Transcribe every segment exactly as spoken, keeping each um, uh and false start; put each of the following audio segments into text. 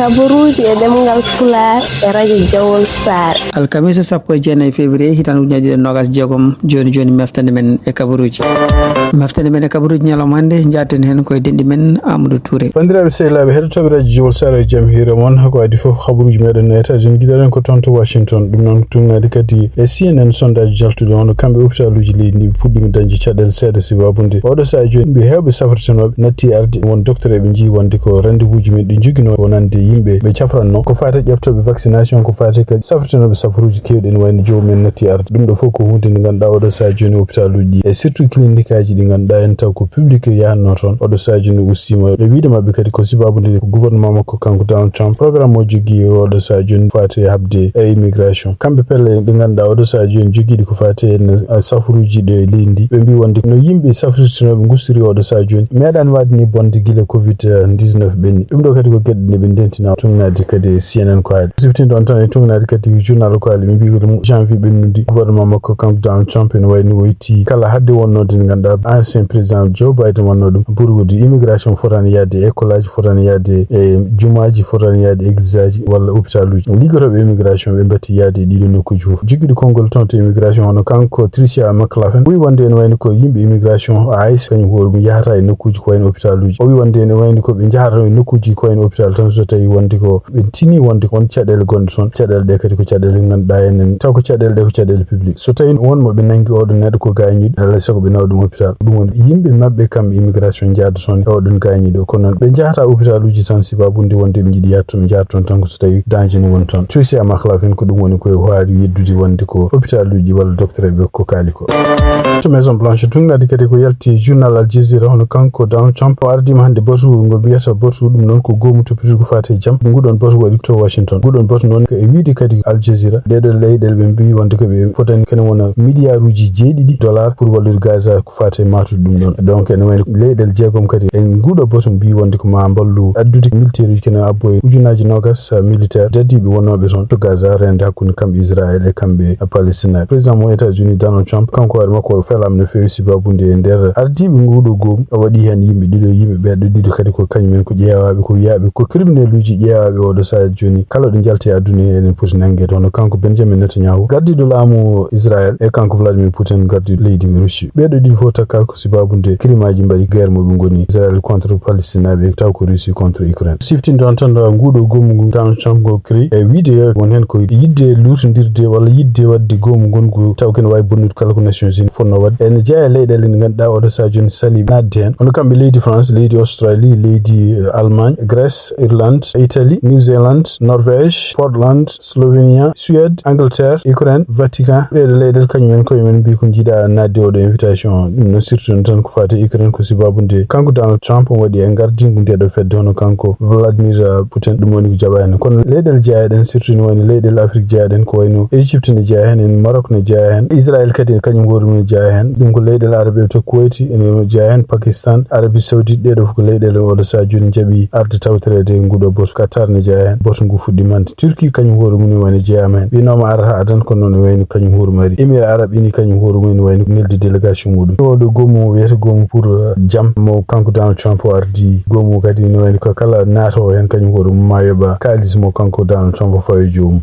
Kabaruuji e ɗemngal Pulaar e radio Jawol Saare. Alkamisa sappo e jeenayi février hitaande ujunere ɗiɗi e noogas e jeegom, jooni jooni meftande men e kabaruuji. Meftande men e kabaruuji ñalawma hannde, njaaten heen koye denɗi men Amadou Touré. Banndiraaɓe sehilaaɓe heɗotooɓe radio Jawol Saare, jam hiira mon. Ko adii fof kabaruuji meɗen no États-Unis, giɗaɗen ko toon to Washington. Ɗum noon tungnaade kadi e C N N sondage jaltuɗo hono kamɓe hôpitaluuji leydi ndi ɓe puɗɗiima dañde caɗeele seeɗa sababude oɗo sahaa jooni ɓe heewɓe safritanooɓe natti arde won docteur eɓe njii wonde ko rendez-vous ji men ɗi njoginoo wonande yimɓe ɓe cafranno ko faati e ƴeftooɓe vaccination, ko faati kadi safritanooɓe safaruuji keewɗi ene wayno joomum en natti arde. Ɗum ɗo fof ko huunde nde ngannduɗaa oɗo sahaa jooni hôpitaluuji ɗi e surtout clinique aji ɗi ngannduɗaa en taw ko public yahanno toon. Oɗo sahaa jooni ustiima e wiide maɓɓe kadi ko sababude ko gouvernement makko kanko Donald Trump programme o jogii oɗo sahaa jooni faati e haɓde e immigration. Kamɓe pelle ɗi ngannduɗaa oɗo sahaa jooni jogiiɗi ko faati e safaruuji ɗi e leydi ndi. Ɓe mbii wonde no yimɓe safritinooɓe ngustiri oɗo sahaa jooni meeɗaani waɗde ni bonde gila covid dix-neuf ɓenni. Ɗum ɗo kadi ko geɗe ɗe ɓe ndentina tungnaade kadi e C N N ko haali. Siftinde on tan e tungnaade kadi journal ko haali ɓe mbii ko ɗum janvier ɓennundi gouvernement makko kanko Donald Trump ene wayni o itti kala hadde wonnode nde ngannduɗaa ancien président Joe Biden wannoo ɗum. Pour wodi immigration fotani yaade e école aji, fotani yaade e jumaaji, fotani yaade église aji walla hôpital uji. Liggotooɓe immigration ɓe mbatti yaade e ɗiɗo nokkuuji fof. Jogguɗo konngol toon to immigration hono kanko Tricia McLaughlin wi wonde ene wayni ko yimɓe immigration ICE kañum hoore mum yahata e nokkuuji ko wayno hôpital uji. O wi wonde ene wayni ko ɓe njahata e nokkuuji ko wayno hôpital tan so tawi wonde ko ɓe tini wonde on caɗeele gonɗe toon. Caɗeele ɗe kadi ko caɗeele ngannduɗaa enen taw ko caɗeele ɗe ko caɗeele public. So tawi won mo ɓe nanngi oɗo neɗɗo ko gaañiiɗo, alaa e sago ɓe nawa ɗum hôpital. Ɗum woni yimɓe maɓɓe kamɓe immigration njaada toon e oɗon gaañiiɗo. Kono noon ɓe njahata hôpitaluuji tan sababude wonde ɓe njiɗi yahde toon, ɓe njahata toon tan ko so tawi danger ne woni toon. Tricia McLaughlin ko ɗum woni ko o haali yeddude wonde ko hôpitaluuji walla docteur ɓe ko kaali ko. To Maison Blanche tungnaade kadi ko yalti journal Al Jazeera hono kanko Donald Trump o ardiima hannde batu ngo mbiyata batu ɗum noon ko goomu toppitiri ko faati e jam. Nguɗon batu waɗi to Washington. Nguɗon batu noon ko e wiide kadi Al Jazeera ɗeɗo leyɗele ɓe mbii wonde ko ɓe fotani kene wona milliarduuji jeeɗiɗi dollar pour wallude Gaza ko faati e maatude ɗum ɗon. Donc ene wayno leyɗele jeegom kadi en nguɗo batu mbii wonde ko ma mballu addude militaire uji kene abbo e ujunaaji noogas militaire dadiiɓe wonnooɓe toon to Gaza reende hakkunde kamɓe Israël e kamɓe Palestine. Président mo États-Unis Donald Trump kanko hoore makko o felaama no feewi sababude e nder ardiiɓe nguɗo goomu o waɗi heen yimɓe ɗiɗo, yimɓe ɓeeɗo ɗiɗo kadi ko kañum en ko ƴeewaaɓe ko wiyaaɓe ko criminel uji ƴeewaaɓe oɗo sahaa jooni kala ɗo njalti e aduna he enen poti nanngeede hono kanko Benjamin Netanyahu gardiiɗo laamu Israël e kanko Vladimir Putin gardiiɗo leydi Russie. Ɓeeɗo ɗiɗo fof takka ko sababude crime aji mbaɗi guerre mo ɓe ngoni Israël contre Palestinaaɓe taw ko Russie contre Ukraine. Siftinde on tan nguɗo goomu ngu Donald Trump ngo créé e wiide won heen ko yidde luutondirde walla yidde waɗde goomu ngongu taw kene waawi bonnude kala ko Nations Unies fotnoo waɗde. Ene jeyaa e leyɗeele ɗe ngannduɗaa oɗo sahaa jooni salii naatde heen hono kamɓe leydi France, leydi Australie, leydi eh, Allemagne, Grèce, Irlande, Italie, New Zealand, Norvège, Portland, Slovenia, Suède, Angleterre, Ukraine, Vatican. Ɗeeɗo leyɗeele kañum en koye men mbii ko njiɗa naatde oɗo invitation. Ɗum noon surtout tan ko faati e Ukraine ko sababude kanko Donald Trump on waɗi e ngardingu ndeɗo fedde hono kanko Vladimir eh, Putin. Ɗum woni ko jaɓa heen. Kono leyɗeele jeyaa ɗen surtout ne wayno leyɗeele Afrique jeyaa ɗen ko wayno Égypte ne jeyaa heen, en Maroc ne jeyaa heen, Israël kadi kañum hoore mum ne jeyaa heen. Ɗum ko leyɗeele Arabe to Kuwait ene jeyaa heen, Pakistan, Arabie Saoudite, ɗeeɗo fof ko leyɗeele oɗo sahaa jooni njaɓi arde tawtoreede e nguɗo batu. Qatar ne jeyaa heen, batu ngu fuɗɗiima hannde. Turquie kañum hoore mum ne wayno jeyaama heen. Wiynooma arata adan kono noon wayno kañum hoore mum ari. Émirats Arabes Unis kañum hoore mum ne wayno neldi délégation muɗum. Oɗo goomu wiyata goomu pour eh, jam mo kanko Donald Trump o ardi goomu kadi ne wayno ko kala naatoowo heen kañum hoore mum ma yoɓa kaalis mo kanko Donald Trump o fawi joomum.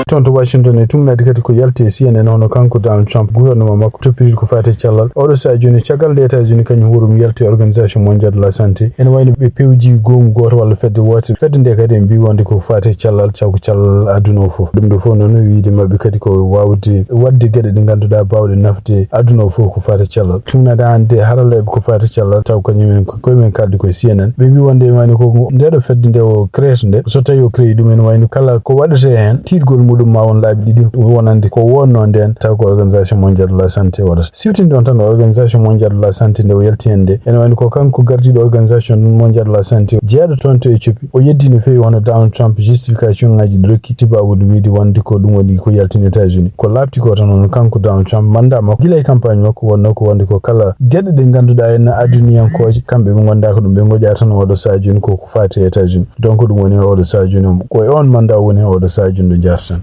Toon to Washington e tungnaade kadi ko yalti e C N N hono kanko Donald Trump gouvernement makko toppitiiɗo ko faati e cellal. Oɗo sahaa jooni caggal nde États-Unis kañum hoore mum yalti organisation mondiale de la santé ene wayno ɓe pewji goomu gooto walla fedde woote. Fedde nde kadi en mbii wonde ko faati e cellal taw ko cellal aduna o fof. Ɗum ɗo fof noon wiyde maɓɓe kadi ko waawde waɗde geɗe ɗe ngannduɗaa baawɗe nafde aduna o fof ko faati e cellal. Tungnaade hannde haralleeɓe ko faati e cellal taw kañum en ko koye men kaldi koye C N N. Ɓe mbii wonde wayno ko ndeɗo fedde nde o créé nde so tawi o créé ɗum en wayno kala ko waɗete heen tiitgol muɗum ma won laabi ɗiɗi wonande ko wonno nden taw ko organisation mondiale de la santé waɗata. Siftinde on tan organisation mondiale de la santé nde o yalti heen nde ene wayno ko kanko gardiiɗo organisation mondiale de la santé jeyaɗo toon to Éthiopie. O yeddi no feewi hono Donald Trump justification ngaji ɗi rokki sababude wiide wonde ko ɗum woni ko yaltini États-Unis. Ko laaɓti ko tan hono kanko Donald Trump mandat makko gila e campagne makko wonno ko wonde ko kala geɗe ɗe ngannduɗaa en aduniyankooje kamɓe ɓe ngonda ko ɗum ɓe ngoƴa tan oɗo sahaa jooni ko ko faati e États-Unis. Donc ɗum woni oɗo sahaa jooni ko e on mandat woni oɗo sahaa jooni ɗo jarten.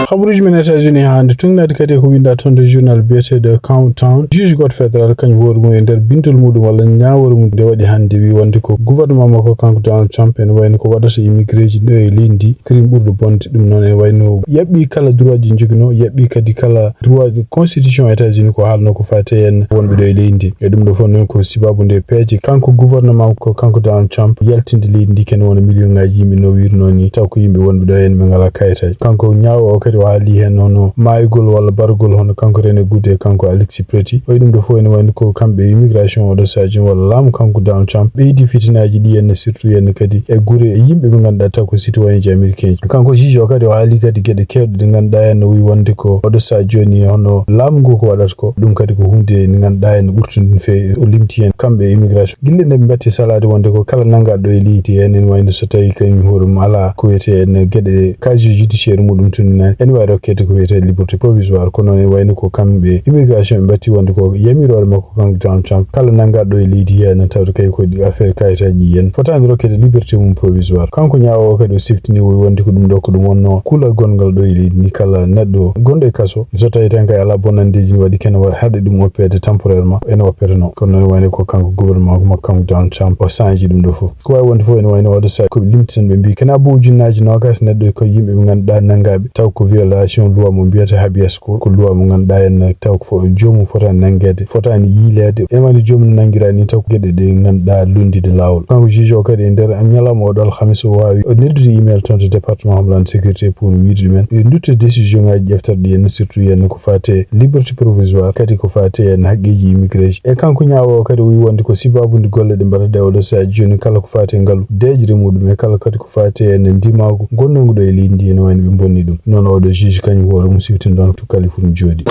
Habaruuji men États-Unis hannde, tugnaade kadi e ko winnda toon nder journal biyeteeɗo Countdown. Juge goto fédéral kañum hoore mum e nder bintol muɗum walla ñaawoore mum nde waɗi hannde wi wonde ko gouvernement makko kanko Donald Trump ene wayno ko waɗata immigré ji ɗo e leydi ndi, crime ɓurɗo bonde. Ɗum noon ene wayno yaɓɓi kala droit ji joginoo, yaɓɓi kadi kala droit constitution États-Unis ko haalno ko faati en wonɓe ɗo e leydi ndi. E ɗum ɗo fof noon ko sababu nde peeje kanko gouvernement ko kanko Donald Trump yaltinde leydi ndi kene wona million ngaji yimɓe no wirno ni, taw ko yimɓe wonɓe ɗo en ɓe ngala kayitaji. Kanko ñaawo o kadi o haali hen hono maayugol walla bargol hono kanko René Good e kanko Alexis Pretti. O ɗum ɗo fof ene wayno ko kamɓe immigration oɗo sadio walla laamu kanko Donald Trump ɓeydi fitinaji ɗi en surtout en kadi e gure e yimɓe ɓe ngannduɗaa taw ko citoyen ji américain ji. Kanko juge o kadi o haali kadi geɗe kewɗe ɗe ngannduɗaa en no wi wonde ko oɗo sadio ni hono laamu ngu ko waɗata ko ɗum kadi ko hunde nde ngannduɗaa en ɓurtude ɗum feewi. O limti en kamɓe immigration gille nde ɓe mbatti salaade wonde ko kala nanngaɗo e leydi en ene wayno so tawi kañum hoore mum ala ko wiyete en geɗe casier judiciaire muɗum tun nani ene wawi rokkede ko wiyete liberté provisoire, kono ne wayno ko kamɓe immigration ɓe mbatti wonde ko yamiroore makko kanko Donald Trump kala nanngaɗo e leydi he ene tawde kay ko affaire kayitaji ɗi en fotani rokkede liberté mum provisoire. Kanko ñaawo o kadi o siftini o wonde ko ɗum ɗo ko ɗum wonno kulal gongal ɗo e leydi ndi kala neɗɗo gonɗo e kaso so tawi tan kay ala bonandeji ne waɗi kene waɗa haɗe ɗum oppeede temporairement ene oppete noon. Kono noon wayno ko kanko gouvernement makko kanko Donald Trump o sanji ɗum ɗo fof. Ko wawi wonde fof ene wayno oɗo saha koɓe limti tan ɓe mbi kene abbo ujunnaaji nogas neɗɗo ko yimɓe ɓe ngannduɗaa nanngaɓe taw ko violation loi mo mbiyata habeas corpus, ko loi mo ngannduɗaa en taw ko fo- joomum fotani nanngeede fotani yiileede ene wayno joomum no nanngira ni taw ko geɗe ɗe ngannduɗaa lunndide laawol. Kanko juge o kadi e nder ñalawma oɗo alhamis o wawi o neldude email toon to département homeland sécurité pour wiide ɗumen yo dutte décision ngaji ƴeftorɗi en surtout yen ko fate liberté provisoire kadi ko fate en haqqeji immigré ji. E kanko ñaawo o kadi o wi wonde ko sababude golle ɗe mbaɗata ɗe oɗo saha joni kala ko fate ngalu deeƴre muɗum e kala kadi ko fate en ndimaagu gonnoogu ɗo e leydi ndi ene wayno ɓe bonni ɗum. Noon oɗo juge kañum hoore mum siftini ɗon to Californie jooɗi.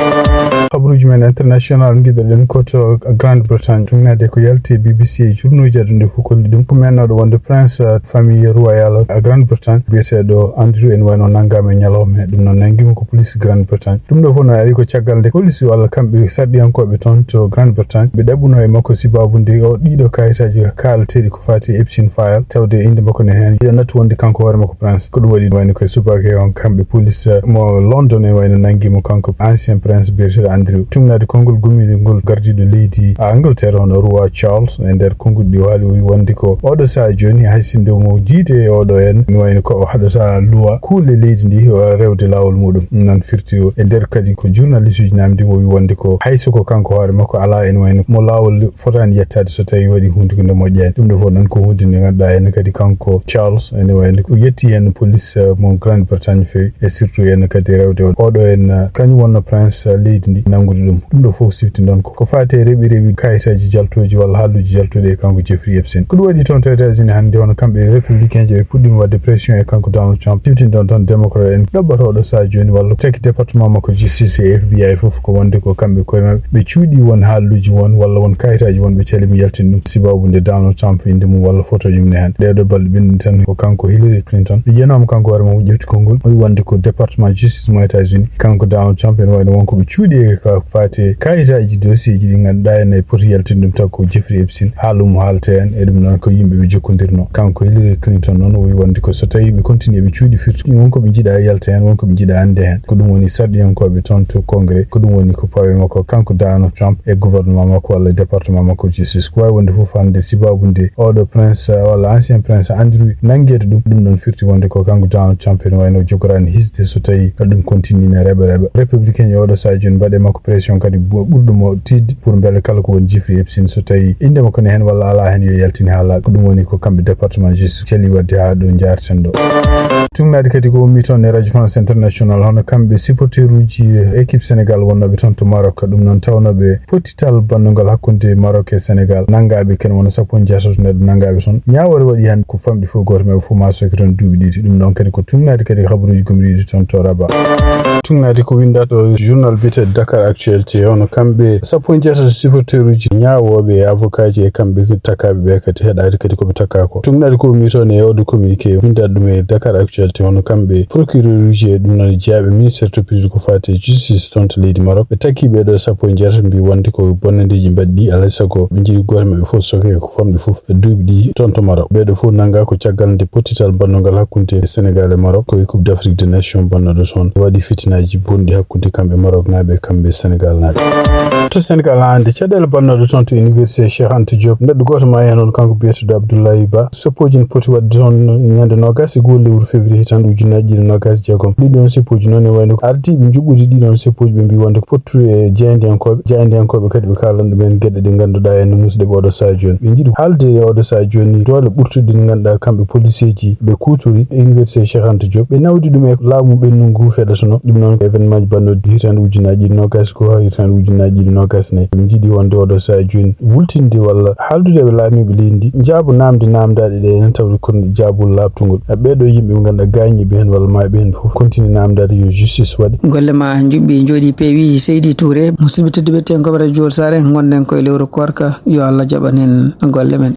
Habaruuji men international ngiɗoɗen ko to Grande Bretagne, tugnaade ko yalti e B B C e journaux ji aduna fof kolli ɗum. Ko mennooɗo wonde Prince, uh, famille royale, uh, Grande Bretagne, biyeteeɗo Andrew en wayno nanngaama e ñalawma he. Ɗum noon nanngima ko police Grande Bretagne. Ɗum ɗo fof no ari ko caggal nde police walla kamɓe sarɗiyankooɓe toon to Grande Bretagne ɓe ɗaɓɓuno e makko sababu nde o ɗiɗo kayitaaji kaalateeɗi ko faati e Epstein file tawde innde makko ne heen yo nattu wonde kanko hoore makko Prince. Ko ɗum waɗi wayno koye subaka on kamɓe police, uh, mo London e wayno nanngi mo kanko ancien prince biyeteeɗo Andrew. Tugnaade konngol gommiiɗo ngol gardiiɗo leydi Angleterre hono roi Charles e nder konngol ɗi o haali o wi wonde ko oɗo saha jooni hay sinno mo jiide e oɗo en ne wayno ko o haɗata luwa kuule leydi ndi o rewde laawol muɗum. Ɗum noon firti o e nder kadi ko journaliste uji namdi o wi wonde ko hay so ko kanko hoore makko ala ene wayno mo laawol fotani yettaade so tawi waɗi hunde ko nde moƴƴani. Ɗum ɗo fof noon ko hunde nde ngannduɗaa ene kadi kanko Charles ene wayno o yetti heen police, uh, mo Grande Bretagne feewi e surtout en kadi rewde o oɗo en, uh, kañum wonno prince, uh, leydi ndi nanngude ɗum. Ɗum ɗo fof sifti ɗon ko, ko faati e reɓi reɓi kayitaaji jaltooji walla haalluuji jaltuɗi e kanko Jeffrey Epstein. Ko ɗum waɗi toon to États-Unis hannde hono kamɓe républicain je ɓe puɗɗima waɗde pression e kanko Donald Trump. Sifti ɗon tan démocrate en ɗaɓɓata oɗo saha jooni walla taki département makko justice e F B I fof ko wonde ko kamɓe koye maɓɓe ɓe cuuɗi won haalluuji won walla won kayitaaji won ɓe calima yaltin ɗum sababu nde Donald Trump innde mum walla photo jum ne heen. Ɗee ɗo balɗe ɓenni tan ko kanko Hillary Clinton ɓe jeenaama kanko hoore mum ƴefti konngol o wi wonde ko département justice mo États-Unis kanko Donald Trump ene wayno won ko ɓe cuuɗi e ka faati e kayitaaji dossier ji ɗi ngannduɗaa ene poti yaltin ɗum taw ko Jeffrey Epstein haalum haalte heen e ɗum noon ko yimɓe ɓe jokkondirno kanko Hillary Clinton noon o wi wonde ko so tawi ɓe continue ɓe cuuɗi firti won ko ɓe njiɗa yalta heen won ko ɓe njiɗa annde heen ko ɗum woni sarɗiyankooɓe toon to congrès ko ɗum woni ko pawe makko kanko Donald Trump e gouvernement makko walla département makko justice ko wawi wonde fof hannde sababu nde oɗo prince walla ancien prince Andrew nanngeede ɗum ɗum ɗon firti wonde ko kanko Donald Trump ene wayno jogoraani hisde so tawi ɗum continue ne reɓa reɓa républicain e oɗo saha jooni mbaɗe makko pression kadi ɓurɗo mo tiiɗde pour mbele kala ko woni Jeffrey Epstein so tawi innde makko ne heen walla ala heen yo yaltine haala ko ɗum woni ko kamɓe département justice cali waɗde haa ɗo njaarten ɗo. Tugnaade kadi ko ummi toon e radio France International hono kamɓe supporteruji équipe Sénégal wonnooɓe toon to Maroc ɗum noon tawnooɓe pottital bannungal hakkunde Maroc e Sénégal nanngaaɓe ken wona sappo e jeetato neɗɗo nanngaaɓe toon ñaawoore waɗi hannde ko famɗi fof gooto maɓɓe fof ma soke toon duuɓi ɗiɗi ɗum noon kadi ko tugnaade kadi habaruuji gomɗiiɗi toon to Rabat. Tugnaade ko winnda to journal biyetee Dakar Actualité hono kamɓe sappo e jeetato supporteruji ñaawooɓe e avocat ji e kamɓe takkaaɓe ɓe kadi heɗaade kadi ko ɓe takkaa ko tugnaade ko ummi toon e oɗo communiqué winndaade ɗum e Dakar Actualité hono kamɓe procureruji e ɗum noon jeyaaɓe ministère to pidde ko faati e justice toon to leydi Maroc ɓe takkii ɓee ɗo sappo e jeetato mbi wonde ko bonnandeeji mbaɗi ɗi alaa e sago ɓe njiɗi gooto maɓɓe fof soke ko famɗi fof e duuɓi ɗi toon to Maroc ɓee ɗo fof nanngaa ko caggal nde pottital bannungal hakkunde Sénégal e Maroc ko e Coupe d'Afrique des Nations Noɗo toon waɗi fitinaaji bonɗi hakkunde kamɓe Maroknaaɓe e kamɓe Senegalnaaɓe. To Senegal hannde, caɗeele bannooɗe toon to Université Cheikh Anta Diop. Neɗɗo gooto ma heen on, kanko biyeteeɗo Abdoulaye Ba. Seppooji ne poti waɗde toon ñande noogas e goho lewru février hitaande ujunnaaji ɗiɗi noogas e jeegom. Ɗiɗon seppooji noon e wayno ko ardiiɓe njuɓɓudi ɗiɗon seppooji ɓe mbi wonde ko pottude e jaayndiyankooɓe, jaayndiyankooɓe kadi ɓe kaalan ɗumen geɗe ɗe ngannduɗaa en no musude ɓe oɗo sahaa jooni. Ɓe njiɗi haalde e oɗo sahaa jooni doole ɓurtuɗe ɗe ngannduɗaa kamɓe poliseeji ɓe kuutori e Université Cheikh Anta Diop. Ɓe nawdi ɗum e laamu ɓennu ngu feɗotono. Ɗum noon ko événement ji bannooɗi hitaande ujunnaaji ɗiɗi noogas e goho, hitaande ujunnaaji ɗiɗi noogas e nayi. Ɓe njiɗi wonde oɗo sahaa jooni wultinde walla haaldude e laamiiɓe leydi ndi, njaabo naamnde naamndaaɗe ɗe enen, tawde kono njaabol laaɓtungol. Ɓeeɗo yimɓe ɓe ngannduɗaa gaañiiɓe heen walla maayɓe heen fof, continue naamndaade yo justice waɗe. Golle ma njuɓɓi, njooɗi, peewi, Seydi Touré. Musidɓe tedduɓe, tenkooɓe Radio Saare, ngonɗen koye lewru koorka, yo Allah jaɓan en golle men.